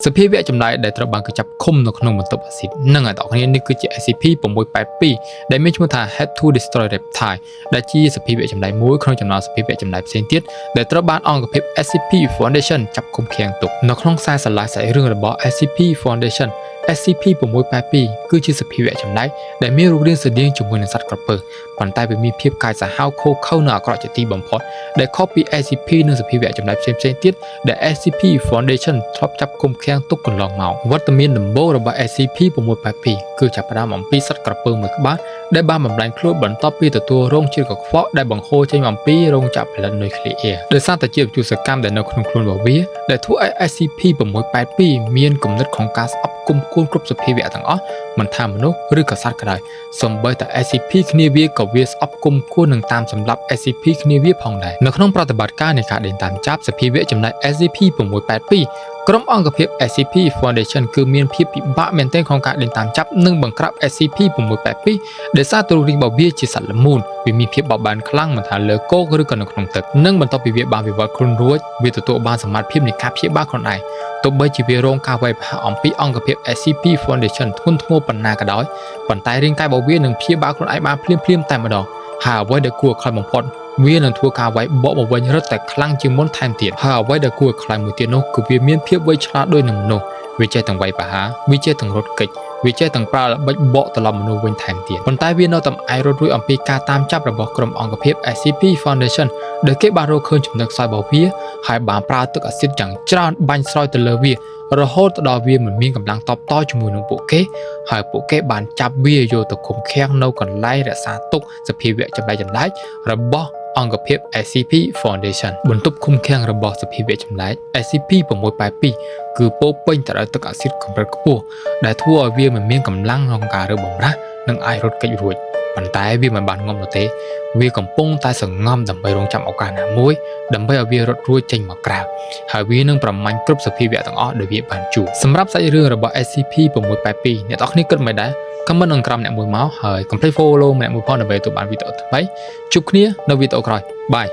សភាវៈចម្លែកដែលត្រូវបានគេចាប់ឃុំនៅក្នុងបន្ទប់អាស៊ីតនឹងអ្នកទាំងអស់គ្នានេះគឺជា SCP-682 ដែលមានឈ្មោះថា Head to Destroy Reptile ដែលជាសភាវៈចម្លែកមួយក្នុងចំណោមសភាវៈចម្លែកផ្សេងទៀតដែលត្រូវបានអង្គភាព SCP Foundation ចាប់ឃុំឃាំងទុកនៅក្នុងខ្សែស្រឡាយសាច់រឿងរបស់ SCP Foundation SCP-682 គឺជាសភាវៈចម្លែកដែលមានរូបរាងស្រដៀងជាមួយនឹងសត្វក្រពើប៉ុន្តែវាមានភាពកាចសាហាវឃោរឃៅនិងអាក្រក់ជាទីបំផុតដែលខុសពី SCP និងសភាវៈចម្លែកផ្សេងៗទៀតដែល SCP Foundation ធ្លាប់ចាប់ឃុំឃាំងទុកកន្លងមកវត្តមានដំបូងរបស់ SCP-682 គឺចាប់ផ្ដើមអំពីសត្វក្រពើមួយក្បាលដែលបានបំលែងខ្លួនបន្ទាប់ពីទទួលរងជាតិកខ្វក់ដែលបង្ហូរចេញអំពីរោងចក្រផលិតនុយក្លេអ៊ែរដោយសារតែជាតិវិទ្យុសកម្មដែលនៅក្នុងខ្លួនរបស់វាដែលធ្វើឲ្យ SCP-682 មានគំនិតក្នុងការស្អប់គុំគួនគ្រប់សភាវៈទាំងអស់មិនថាមនុស្សឬក៏សត្វក៏ដោយសូម្បីតែ SCP គ្នាវាក៏វាស្អប់គុំគួននឹងតាមសម្លាប់ SCP គ្នាវាផងដែរនៅក្នុងប្រតិបត្តិការនៃការដេញតាមចាប់សភាវៈចំណែក SCP-682 ក្រុមអង្គភាព SCP Foundation គឺមានភាពពិបាកមែនទែនក្នុងការដេញតាមចាប់និងបង្ក្រាប SCP-682 ដោយសារតែរូបរាងរបស់វាជាសត្វល្មូនវាមានភាពបត់បែនខ្លាំងមិនថាលើគោកឬក៏នៅក្នុងទឹកនិងបន្ទាប់ពីវាបានវិវត្តខ្លួនរួចវាទទួលបានសមត្ថភាពនៃការព្យាបាលខ្លួនឯងទោះបីជាវារងការវាយប្រហារអំពីអង្គភាព SCP Foundation ធ្ងន់ធ្ងរប៉ុណ្ណាក៏ដោយប៉ុន្តែរាងកាយរបស់វានឹងព្យាបាលខ្លួនឯងបានភ្លាមៗតែម្ដងហើយអ្វីដែលគួរឲ្យខ្លាចបំផុតវានឹងធ្វើការវាយបកមកវិញរឹតតែខ្លាំងជាងមុនថែមទៀតហើយអ្វីដែលគួរឲ្យខ្លាចមួយទៀតនោះគឺវាមានភាពវៃឆ្លាតដូចនឹងមនុស្សវាចេះទាំងវាយប្រហារវាចេះទាំងរត់គេចវាចេះទាំងប្រើល្បិចបកត្រឡប់មនុស្សវិញថែមទៀតប៉ុន្តែវានៅតែអាចរត់រួចអំពីការតាមចាប់របស់ក្រុមអង្គភាព SCP Foundation ដែលគេបានរកឃើញចំណុចខ្សោយរបស់វាហើយបានប្រើទឹកអាស៊ីតយ៉ាងច្រើនបាញ់ស្រោចទៅលើវារហូតដល់វាមិនមានកម្លាំងតបតជាមួយនឹងពួកគេហើយពួកគេបានចាប់វាយកទៅឃុំឃាំងនៅកន្លែងរក្សាទុកសភាវៈចម្លែកៗរបស់អង្គភាព SCP Foundation បន្ទប់ឃុំឃាំងរបស់សភាវៈចម្លែក SCP-682 គឺពោរពេញទៅដោយទឹកអាស៊ីតកម្រិតខ្ពស់ដែលធ្វើឲ្យវាមិនមានកម្លាំងក្នុងការរើបម្រះនិងអាចរត់គេចរួចប៉ុន្តែវាមិនបានងំនោះទេវាកំពុងតែសង្ងំដើម្បីរងចាំឱកាសណាមួយដើម្បីឲ្យវារត់រួចចេញមកក្រៅហើយវានឹងប្រមាញ់គ្រប់សភាវៈទាំងអស់ដែលវាបានជួបសម្រាប់សាច់រឿងរបស់ SCP-682 អ្នកទាំងអស់គ្នាគិតមិនដែរ comment នៅក្រោមអ្នកមួយមកហើយកុំភ្លេច follow ម្នាក់មួយផងដើម្បីទទួលបានវីដេអូថ្មីជួបគ្នានៅវីដេអូក្រោយ bye.